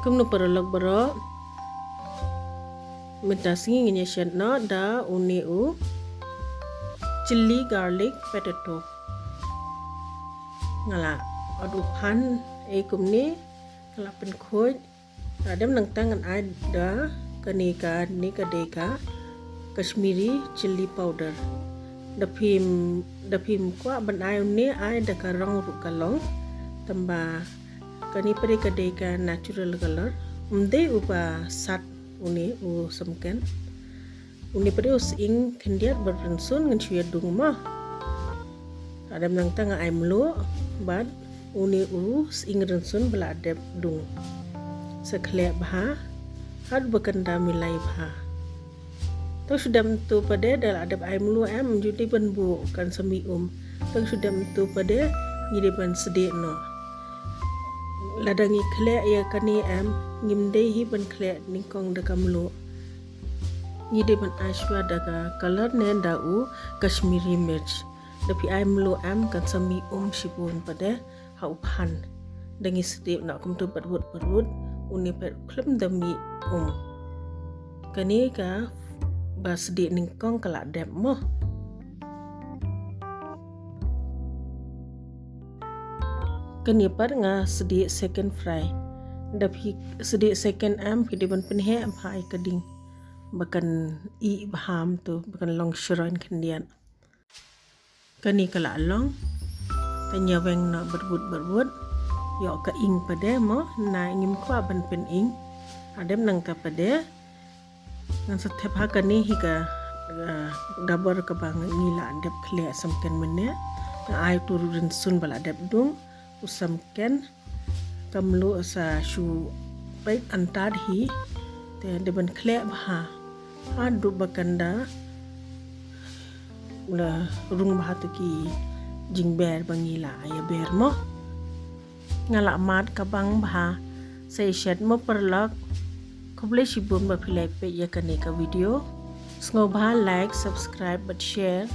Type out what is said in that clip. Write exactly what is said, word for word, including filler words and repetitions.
Kumno paralok baroh, mynta sngi ngin ïa shet noh da une u chilli garlic potato. Nga la ot u phan ei kumne, nga la pynkhuid. Hadien nangta ngan ai da kane ka, ne ka dei ka Kashmiri chilli powder. Da phim, da phim kwah ban ai une, ai da ka rong ruh ka long. Tangba kane pat ka dei ka natural color. Ym dei uba sat une u samken. Une pat u sying khyndiat bad rynsun ngan shu ïa dung mo. Hadien nangta nga ai mluh bad une u sying rynsun ba la dep dung. Sa khleh bha, haduh ba kan da milai bha. Tang shu dep mynta pat de da la dep ai mluh em, ju dei ban buh kan sa mih um. Tang shu dep mynta pat de ngi dei ban sdieh noh. Lada ngi khleh ïa kane em, ngim dei hi ban khleh nyngkong da ka mluh. Ngi dei ban ai shuwa da ka color ne da u Kashmiri mirch. Da phi ai mluh em kan sa mih um shibun pat de ha u phan. Da ngi sdieh noh kumta bad wut bad wut, une pat khlem da mih um. Kane kaba sdieh nyngkong ka la dep mo. Kane pat nga sdieh second fry. Da phi sdieh second em, phi dei ban pynheh bha ïa ka ding ba kan ih bha mo, ba kan long shroin khyndiat. Kane ka la long. Kan ïa weng noh bad wut bad wut. Ïoh ka ing pat de mo, na ngim kwah ban pyn-ing. Hadien nangta pat de ngan sa thep ha kane hi ka, ah, dabor kaba ngi la dep khleh samken mynne. Nga ai utu u rynsun ba la dep dung, u samken, ka mluh sa shu peit antad hi. Te dei ban khleh bha haduh ba kan da la rung bha tu ki jingber ba ngi la ïa ber mo. Nga la mad ka bang bha. Sa ïa shet mo paralok. Khublei shibun ba phi la peit ïa kane ka video. Sngewbha like, subscribe bad share.